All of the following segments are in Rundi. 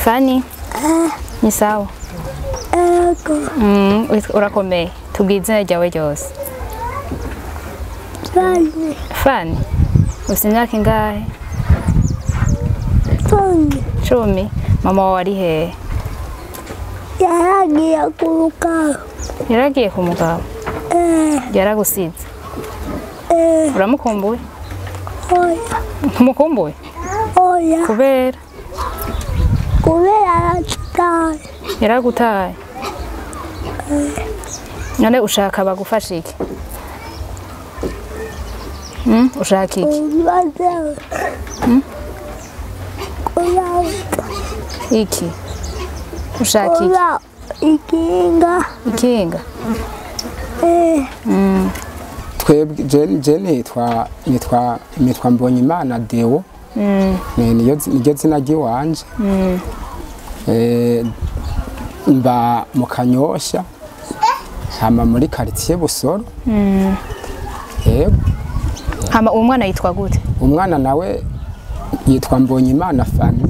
Fani? Ni sawa? Ego. Urakomeye. Tubwire izina ryawe ryose. Fani. Fani? Ufite imyaka ingahe? 10. 10. Mama wawe ari hehe? Yaragiye ku mugabo. Yaragiye ku mugabo? Yaragusize? Uramukumbuye? Oya. Ntumukumbuye? Oya. Kubera? Kubera yaragutaye. Yaragutaye? None ushaka bagufasha iki? Ushaka iki? Iki? Ushaka iki? Ikinga. Ikinga? Twebwe je nitwa Mbonyimana Deo. Niryo zina ry'iwanje. Mba mu Kanyosha, hama muri quartier Busoro. Yego. Hama umwana yitwa gute? Umwana nawe yitwa Mbonyimana Fani.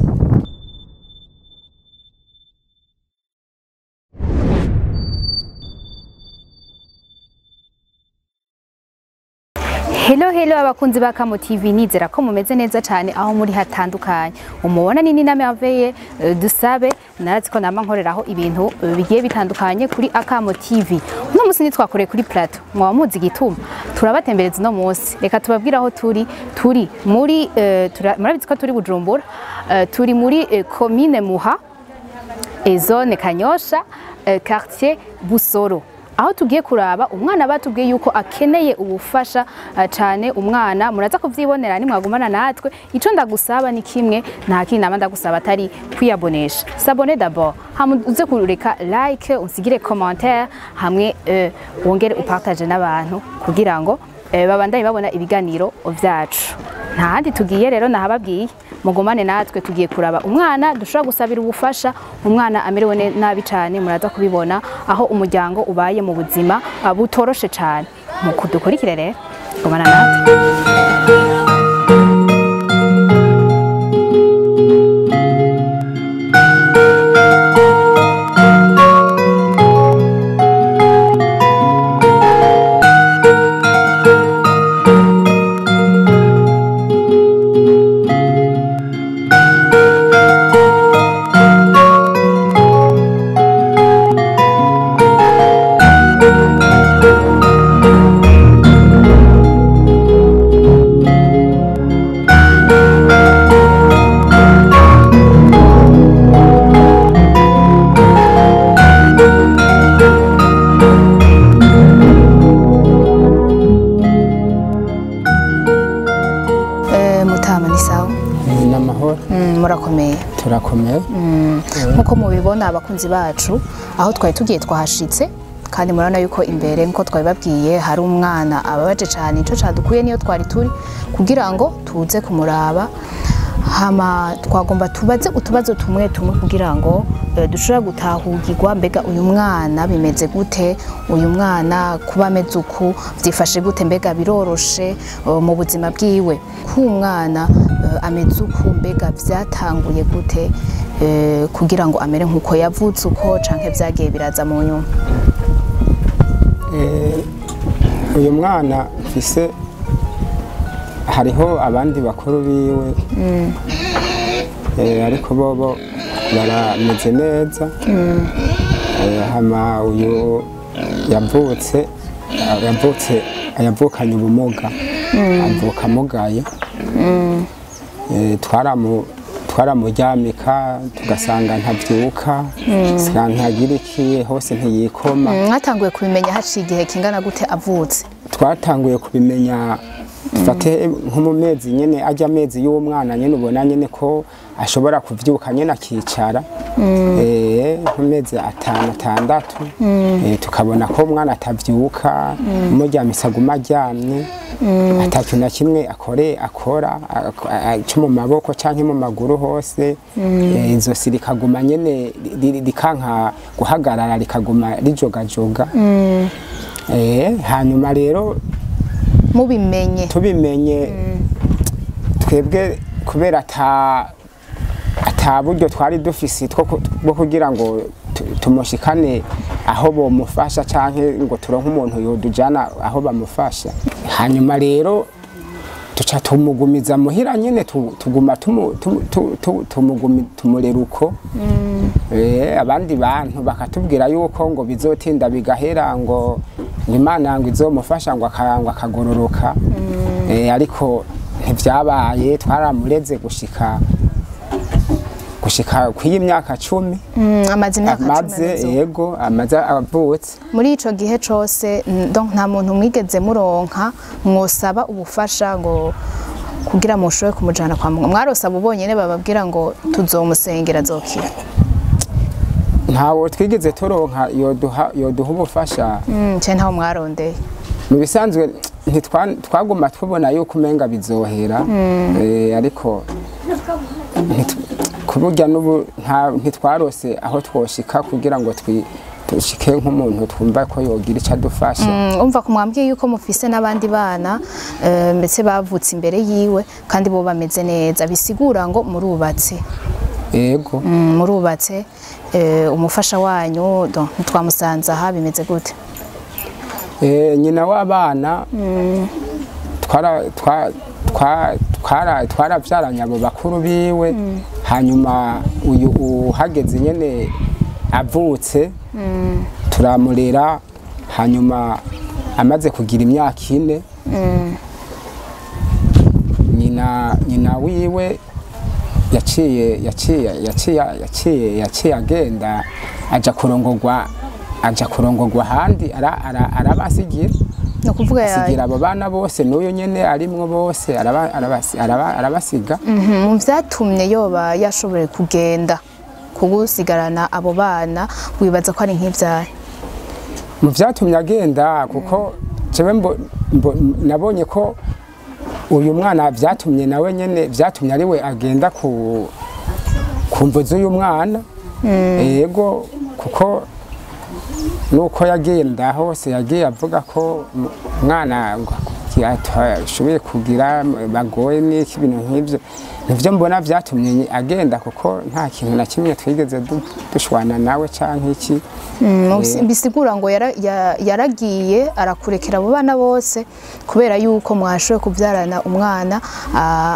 Hello hello abakunzi ba Kamo TV, nizera ko mumeze neza cyane aho muri hatandukanye. Umubona nini na merveille dusabe narazi ko nama nkoreraho ibintu bigiye bitandukanye kuri Akamo TV. Uno munsi nitwakoreye kuri plateau. Mwaba muzi igituma turabatembereza no munsi. Reka tubabwire aho turi. Turi muri murabizi ko turi Bujumbura. Turi muri commune Muha, zone Kanyosha, quartier Busoro. Aho tugiye kuraba umwana batubwiye yuko akeneye ubufasha cyane. Umwana muraza kuvyibonera ni mwagumana natwe. Ico ndagusaba ni kimwe, nta kindi nama ndagusaba atari kwiyabonesha. S'abonner d'abord, hamwe uze kureka like, unsigire commentaire, hamwe wongere upartage n'abantu kugira ngo babandanye babona ibiganiro vyacu. Nta handi tugiye rero nahababwiye, mugumane natwe. Tugiye kuraba umwana dushobora gusabira ubufasha, umwana amerewe nabi cyane. Muraza kubibona aho umuryango ubaye mu buzima butoroshe cyane. Mukudukurikire rero, gumana natwe. Murakomeye. Turakomeye. Nkuko mubibona abakunzi bacu, aho twari tugiye twahashitse, kandi murabona yuko imbere nkuko twabibabwiye hari umwana ababaje cyane. Ico cadukuye niyo twari turi kugira ngo tuze kumuraba. Hama twagomba tubaze utubazo tumwe tumwe kugira ngo dushobora gutahugirwa mbega uyu mwana bimeze gute, uyu mwana kuba ameze uku vyifashe gute, mbega biroroshe mu buzima bwiwe, ku mwana ameze uku mbega vyatanguye gute kugira ngo amere nkuko yavutse uko, canke vyagiye biraza mu nyuma. Uyu mwana mfise hariho abandi bakuru biwe, ariko bobo barameze neza. Hama uyu yavutse yavukanye ubumuga, avuka amugaye. Twaramuryamika tugasanga ntavyuka, ntagira iki, hose ntiyikoma. Mwatanguye kubimenya haciye igihe kingana gute avutse? Twatanguye kubimenya dufate nko mu mezi nyene, ajya amezi y'umwana nyene ubona nyene ko ashobora kuvyuka nyene akicara, nko mezi 5 6, tukabona ko umwana atavyuka, umuryamise aguma aryamye, atakintu na kimwe akora cyo mu maboko canke mu maguru hose. Izosi rikaguma nyene rikanka guhagarara, rikaguma rijogajoga. Hanyuma rero mubimenye tubimenye twebwe kubera ata ata buryo twari dufise bwo kugira ngo tumushikane aho bomufasha canke ngo turonke umuntu yodujana aho bamufasha. Hanyuma rero tuca tumugumiza muhira nyene, tuguma tumurera uko. Abandi bantu bakatubwira yuko ngo bizotinda bigahera, ngo Imana ngo izomufasha ngo akagororoka. Ariko ntivyabaye, twaramureze gushika kw'iyi myaka 10. Amaze imyaka 10. Amaze, yego, amaze avutse. Muri ico gihe cose donc nta muntu mwigeze muronka mwosaba ubufasha ngo kugira mushobore kumujana kwa muganga? Mwarosaba ubonyene bababwira ngo tuzomusengera azokira? Ntawo twigeze turonka yoduha ubufasha. Nce ntawo mwarondeye? Mu bisanzwe twaguma tubona yuko umenga bizohera, ariko kuburya n'ubu ntitwarose aho twoshika kugira ngo tushike nk'umuntu twumva ko yogira ico adufasha. Umva ko mwambwiye yuko mufise n'abandi bana ndetse bavutse imbere yiwe kandi bo bameze neza, bisigura ngo murubatse. Yego. Murubatse. Umufasha wanyu ntitwamusanze aha, bimeze gute? Nyina w'abana twaravyaranye abo bakuru biwe. Hanyuma uyu uhageze nyene avutse turamurera. Hanyuma amaze kugira imyaka 4, nyina wiwe yaciye agenda aja kurongorwa ahandi, arabasigira. Asigira abo bana bose n'uyu nyene arimwo bose arabasiga. Mu vyatumye yoba yashoboye kugenda kugusigarana abo bana, wibaza ko ari nk'ivyahe? Mu vyatumye agenda, kuko jewe nabonye ko uyu mwana vyatumye nawe nyene, vyatumye ari we agenda ku mvo z'uyu mwana. Yego, kuko nuko yagenda hose yagiye avuga ko umwana ashoboye kugira bagoye n'iki, ibintu nk'ivyo nivyo mbona vyatumye agenda, kuko nta kintu na kimwe twigeze dushwana nawe canke iki. Bisigura ngo yaragiye arakurekera abo bana bose kubera yuko mwashoboye kuvyarana umwana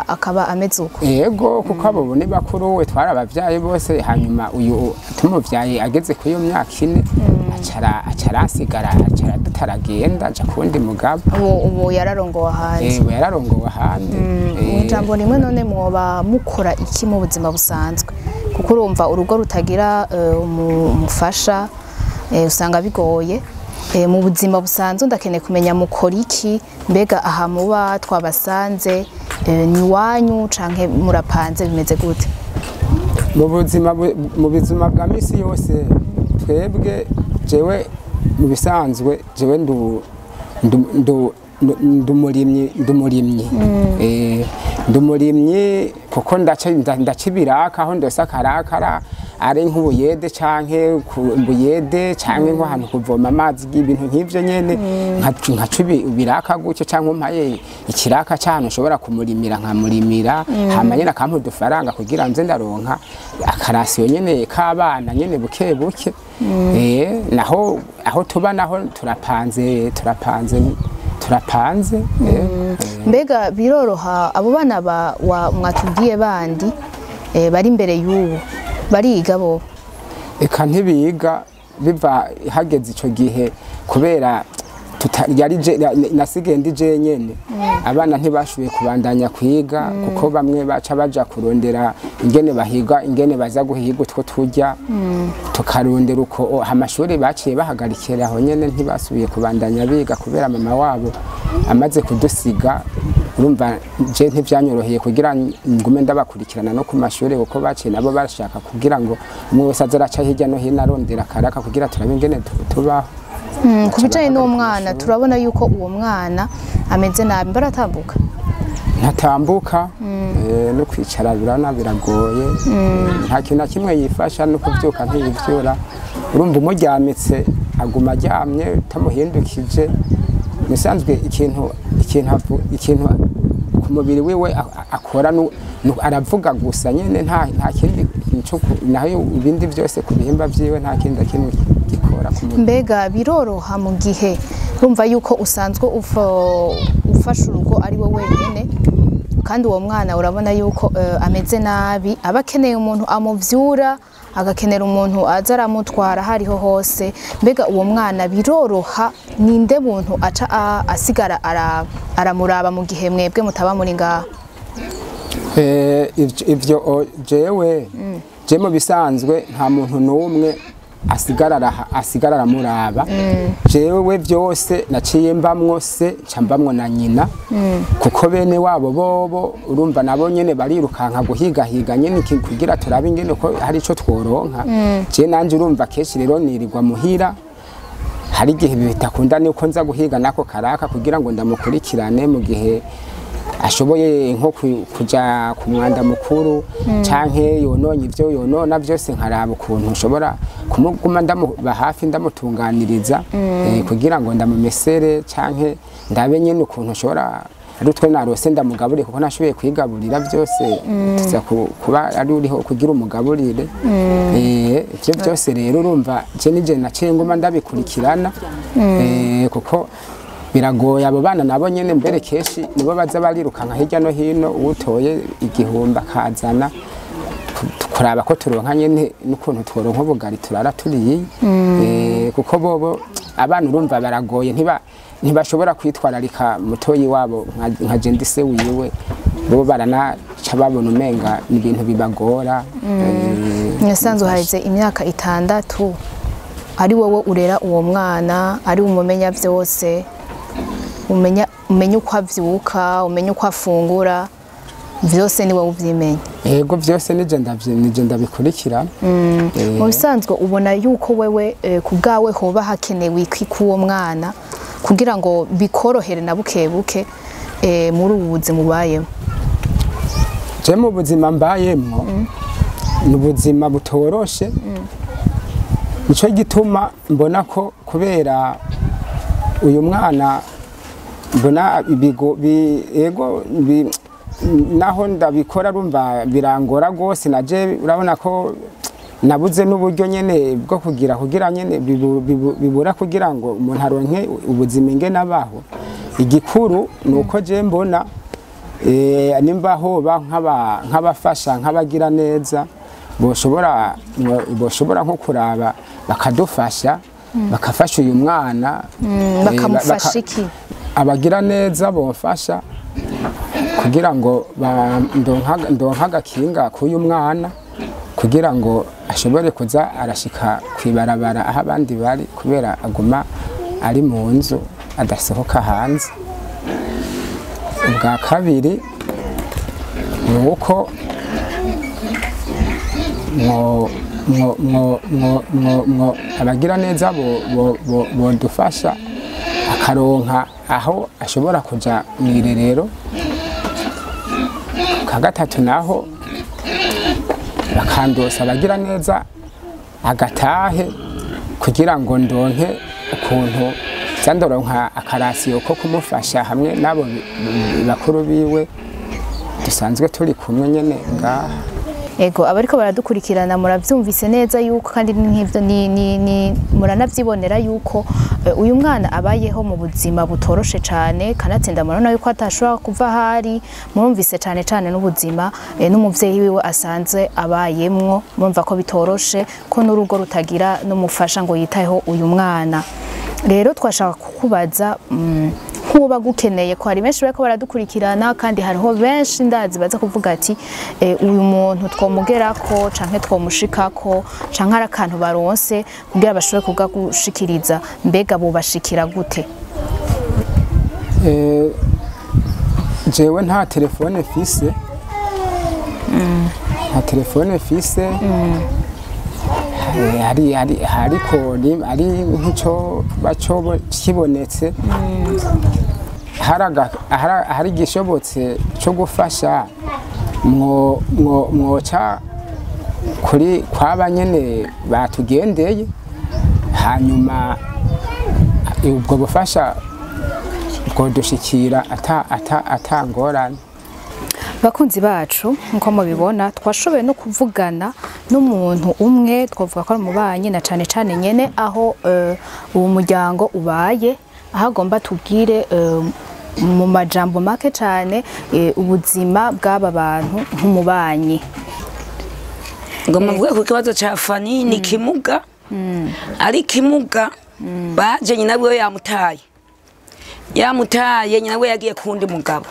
akaba ameze uko. Yego, kuko abo ni bakuru we twarabavyaye bose. Hanyuma uyu tumuvyaye ageze ku iyo myaka 4, acarasigara acaradutaragenda aja kundi mugabo. Ubu yararongowe ahandi. Yego, yararongowe ahandi. Ijambo rimwe, none mwoba mukora iki mu buzima busanzwe? Kuko urumva urugo rutagira umufasha usanga bigoye. Mu buzima busanzwe ndakeneye kumenya mukora iki, mbega aha muba twabasanze ni wanyu canke murapanze, bimeze gute? Mu buzima bwa misi yose twebwe, jewe mu bisanzwe jewe ndumurimyi. Ndumurimyi kuko ndaca ibiraka aho ndose akarakara, ari nk'ubuyede canke kubuyede canke nko ahantu kuvoma amazi, ibintu nk'ivyo nyene, nkaca ibiraka gutyo, canke umpaye ikiraka c'ahantu nshobora kumurimira nkamurimira, hama nyene akampa udufaranga kugira nze ndaronka akarasiyo nyene k'abana nyene buke buke. Naho aho tuba naho turapanze. Mbega biroroha abo bana mwatubwiye bandi bari imbere y'ubu bariga bo? Eka ntibiga, biva hageze ico gihe kubera nasigaye ndi jenyene. Abana ntibashoboye kubandanya kwiga, kuko bamwe baca baja kurondera ingene bahiga, ingene baza guhiga utwo turya, tukarondera uko. Amashuri baciye bahagarikira aho nyene, ntibasubiye kubandanya biga kubera mama wabo amaze kudusiga. Urumva je ntivyanyoroheye kugira ngume ndabakurikirana no ku mashuri, kuko baciye nabo bashaka kugira ngo umwe wese aze araca hirya no hino arondera akaraka kugira turabe ingene tubaho. Ku bijanye n'uwo mwana, turabona yuko uwo mwana ameze nabi, mbaratambuka? Ntatambuka, no kwicara birana biragoye, nta kintu na kimwe yifasha, no kuvyuka ntiyivyura. Urumva umuryamitse aguma aryamye utamuhindukije. Musanzwe ikintu ku mubiri wiwe akora Aravuga gusa nyene, nta kindi cyo, naho ibindi byose ku bihimba vyiwe nta kindi kimwe gikora ku mubiri. Mbega biroroha mu gihe urumva yuko usanzwe ufasha urugo ari we wenyene, kandi uwo mwana urabona yuko ameze nabi, aba akeneye umuntu amuvyura, agakenera umuntu aza aramutwara hariho hose. Mbega uwo mwana biroroha, ninde muntu aca asigara aramuraba mu gihe mwebwe mutaba muri ngaho? Ivyo jewe je mu bisanzwe nta muntu n'umwe asigara aramuraba. Jewe byose naciye mbamwo se, nca mbamwo na nyina, kuko bene wabo bobo urumva nabo nyene barirukanka guhigahiga nyene kugira turabe ingene ko hari ico tworonka. Je nanje urumva kenshi rero nirirwa muhira, hari igihe bitakunda nuko nza guhiga nako karaka kugira ngo ndamukurikirane mu gihe ashoboye nko kuja ku mwanda mukuru canke yononye ivyo yonona byose, nkaraba ukuntu nshobora kumuguma ndamuba hafi, ndamutunganiriza, kugira ngo ndamumesere canke ndabe nyene ukuntu nshobora ari utwo narose ndamugaburire, kuko ntashoboye kwigaburira byose, tuza kuba ari uriho kugira umugaburire. Ivyo byose rero urumva je nije naciye nguma ndabikurikirana, kuko biragoye. Abo bana nabo nyene mbere kenshi nibo baza barirukanka hirya no hino, uwutoye igihumbi akazana kuraba ko turonka nyene n'ukuntu tworonka ubugari turara turiye, kuko bobo abana urumva baragoye, ntibashobora kwitwararika mutoyi wabo nka je ndi se wiwe. Bo baranaca babona umenga ni ibintu bibagora. Nasanzwe haheze imyaka 6 ari wowe urera uwo mwana, ari umumenya byose, umenya uko avyuka, umenya uko afungura, vyose ni wowe uvyimenya. Yego, byose nije ndabikurikira. Mu bisanzwe ubona yuko wewe ku bwawe hoba hakenewe iki k'uwo mwana kugira ngo bikorohere na buke buke muri ubu buzima ubayemo? Je mu buzima mbayemwo ni ubuzima butoroshe, nico gituma mbona ko kubera uyu mwana mbona ibigo ego naho ndabikora rumva birangora rwose. Naje urabona ko nabuze n'uburyo nyene bwo kugira nyene bibura kugira ngo umuntu aronke ubuzima ingene abaho. Igikuru nuko je mbona nimba hoba nk'abafasha nk'abagira neza boshobora nko kuraba bakadufasha, bakafasha uyu mwana. Bakamufasha iki? Abagira neza bomfasha kugira ngo ndonka agakinga k'uyu mwana, kugira ngo ashobore kuza arashika kwibarabara aho abandi bari, kubera aguma ari mu nzu adasohoka hanze. Ubwa kabiri ni uko abagira neza bodufasha akaronka aho ashobora kuja mw'irerero. Ka gatatu naho bakandosa abagira neza agatahe kugira ngo ndonke ukuntu zandoronka akarasiyo ko kumufasha hamwe n'abo bakuru biwe dusanzwe turi kumwe nyene ngaha. Ego, abariko baradukurikirana muravyumvise neza yuko kandi nk'ivyo ni muranavyibonera yuko uyu mwana abayeho mu buzima butoroshe cane, kanatsinda murabona yuko atashobora kuva hari, murumvise cane cane n'ubuzima n'umuvyeyi wiwe asanzwe abayemwo, murumva ko bitoroshe ko n'urugo rutagira n'umufasha ngo yitayeho uyu mwana. Rero twashaka kukubaza nkuba gukeneye ko hari benshi bariko baradukurikirana, kandi hariho benshi ndazi baza kuvuga ati uyu muntu twomugerako canke twomushikako canke ari akantu baronse kugira bashobore kugagushikiriza, mbega bobashikira gute? Jewe nta telefone fise, nta telefone fise. Hari hariko ari nk'ico baco kibonetse, hari gishobotse cyo gufasha mwoca kuri kwaba nyene batugendeye, hanyuma ubwo bufasha bwodushikira ata ngorane. Bakunzi bacu, nkuko mubibona, twashoboye no kuvugana n'umuntu umwe twavuga ko ari umubanyi, na cane cane nyene aho uwo muryango ubaye, aho agomba tubwire mu majambo make cane ubuzima bw'aba bantu nk'umubanyi. Ngo muvuge ku kibazo ca Fani ni kimuga, ari kimuga baje nyina wiwe yamutaye, nyina we yagiye kundi mugabo.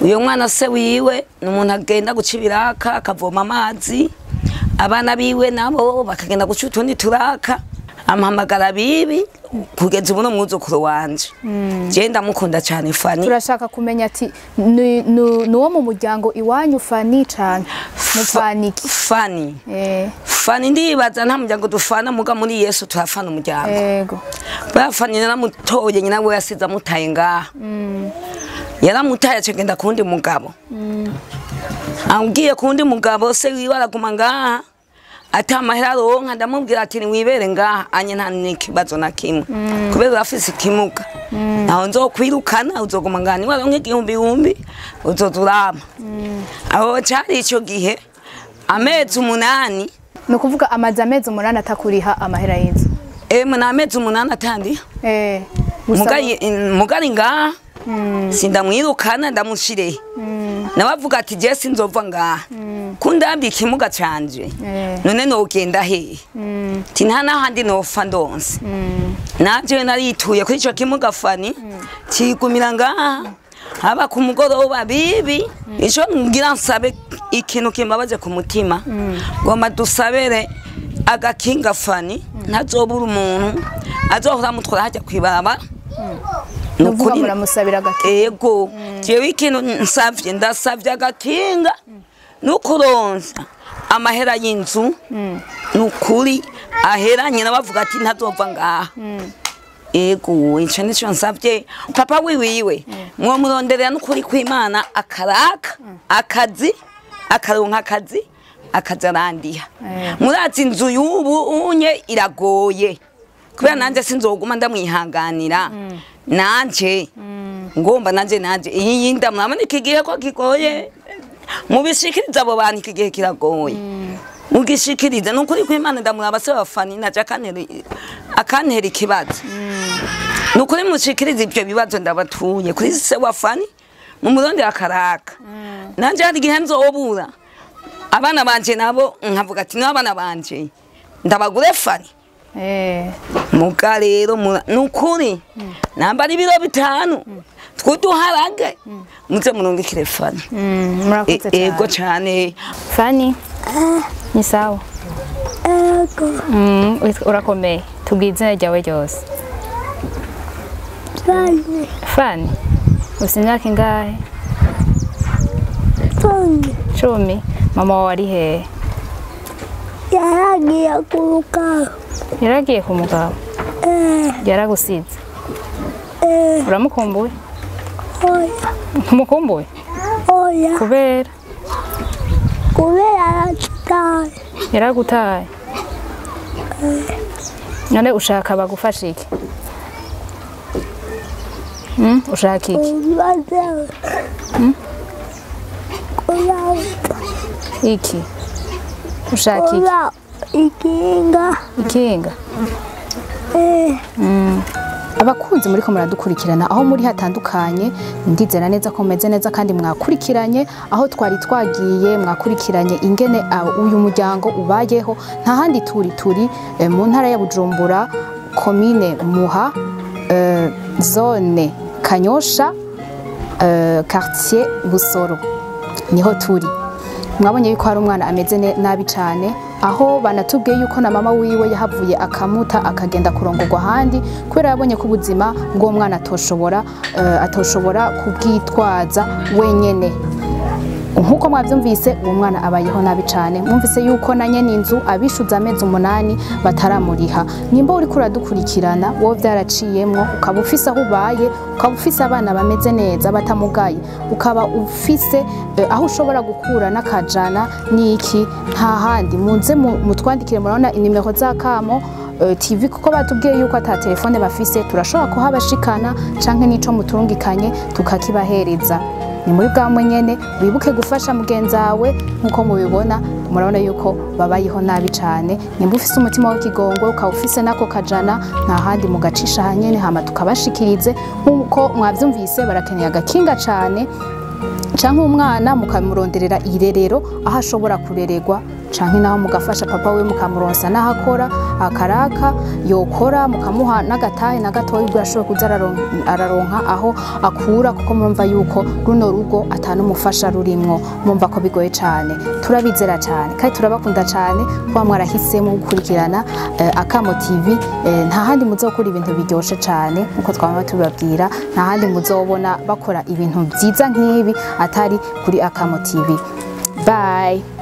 Uyo mwana se wiwe ni umuntu agenda guca ibiraka, akavoma amazi, abana biwe nabo bakagenda guca utundi turaka, amuhamagara bibi kugeza ubu n'umwuzukuru wanje. Je ndamukunda cyane Fani. Turashaka kumenya ati ni uwo mu muryango iwanyu Fani canke mufaniki? Fani. Fani ndibaza nta muryango dufana, muga muri Yesu turafana umuryango. Yego. Bafani naramutoye, nyina we yasize amutaye ngaha. Yaramutaye acagenda kundi mugabo. Ambwiye kundi mugabo se wiwe araguma ngaha ata amahera aronka, ndamubwira ati niwibere ngaha anye nta n'ikibazo na kimwe, kubera urafise ikimuga ntaho nzokwirukana, uzoguma ngaha niwaronka 1000 uzoza urama. Aho cari ico gihe amezi 8. Ni ukuvuga amaze amezi 8 atakuriha amahera y'inzu. Emwe ni amezi 8 atandiha. Gusa Mugari ngaha sindamwirukana, ndamushire nawe avuga ati je sinzova ngaha kundambi ikimuga canje, none nogenda hehe? Ti nta n'ahandi nofa ndonse. Nanje narituye kuri ico kimuga Fani kigumira ngaha haba ku mugoroba bibi. Ico ngira nsabe ikintu kimbabaze ku mutima, ngomba dusabere agakinga Fani ntazobura umuntu azohora amutwara hajya kwibarabara. Ni ukuvuga muramusabira agakinga. Ego, jewe ikintu nsavye, ndasavye agakinga nukuronsa amahera y'inzu, nukuri aheranye nabavuga ati ntazova ngaha. Ego, ico nico nsavye. Papa wiwiwe mwomuronderera nukuri kw'Imana akaraka akazi, akaronka akazi, akaza arandiha. Murazi inzu y'ubu unye iragoye, kubera nanje sinzoguma ndamwihanganira. Nanje ngomba nanje iyi yinda murabona iki gihe ko kigoye, mubishikiriza abo bantu iki gihe kiragoye, mugishikiriza nukuri kw'Imana. Ndamuraba se wa Fani naje akantera ikibazo, nukuri mushikiriza ibyo bibazo ndabatuye kuri se wa Fani, mumurondera akaraka. Nanje hari igihe nzobura abana banje nabo nkavuga ati n'abana banje ndabagure Fani. Muga rero nukuri nambara ibiro 5 twuduharage muze murungikire Fani. Murakoze cyane. Ego cyane. Fani ni sawa? Ego. Urakomeye. Tubwire izina ryawe ryose. Fani. Fani ufite imyaka ingahe? 10. 10. Mama wawe ari hehe? Yaragiye ku mugabo. Yaragiye ku mugabo? Yaragusize? Uramukumbuye? Oya. Ntumukumbuye? Oya. Kubera? Kubera yaratutaye. Yaragutaye? None ushaka bagufasha iki? Ushaka iki? Iki? Ushaka iki? Ikinga. Ikinga? Abakunzi muriko muradukurikirana aho muri hatandukanye, ndizera neza ko meze neza kandi mwakurikiranye aho twari twagiye, mwakurikiranye ingene uyu muryango ubayeho. Nta handi turi mu ntara ya Bujumbura, komine Muha, zone Kanyosha, quartier Busoro, niho turi. Mwabonye yuko hari umwana ameze nabi cyane, aho banatubwiye yuko na mama wiwe yahavuye akamuta akagenda kurongorwa ahandi, kubera yabonye ko ubuzima bw'uwo mwana atoshobora kubwitwaza wenyene. Nkuko mwavyumvise, uwo mwana abayeho nabi cyane. Mwumvise yuko na nyene inzu abishuza amezi 8 bataramuriha. Nimba uri kuradukurikirana wowe vyaraciyemwo, ukaba ufise aho ubaye, ukaba ufise abana bameze neza batamugaye, ukaba ufise aho ushobora gukura n'akajana n'iki, nta handi muze mutwandikire. Murabona inimero za Kamo TV, kuko batubwiye yuko ata telefone bafise, turashobora kuhabashikana canke n'ico muturungikanye tukakibahereza. Ni muri bwa nyene, wibuke gufasha mugenzawe. Nkuko mubibona, murabona yuko babayeho nabi cane. Nimba ufise umutima w'ikigongwe, ukaba ufise nako kajana, nta handi mugacisha hanyene, hama tukabashikirize. Nkuko mwavyumvise, barakeneye agakinga cane, canke umwana mukamuronderera irerero aho ashobora kurererwa, canke naho mugafasha papa we mukamuronsa n'aho akora akaraka yokora, mukamuha n'agatahe na gatoya, ubwo ashobora kuza araronka aho akura, kuko murumva yuko runo rugo atanumufasha rurimwo. Murumva ko bigoye cane. Turabizera cane kandi turabakunda cane kuba mwarahisemo gukurikirana Akamo TV. Nta handi muzokura ibintu biryoshe cane nkuko twama tubabwira, nta handi muzobona bakora ibintu vyiza nk'ibi atari kuri Akamo TV. Bye.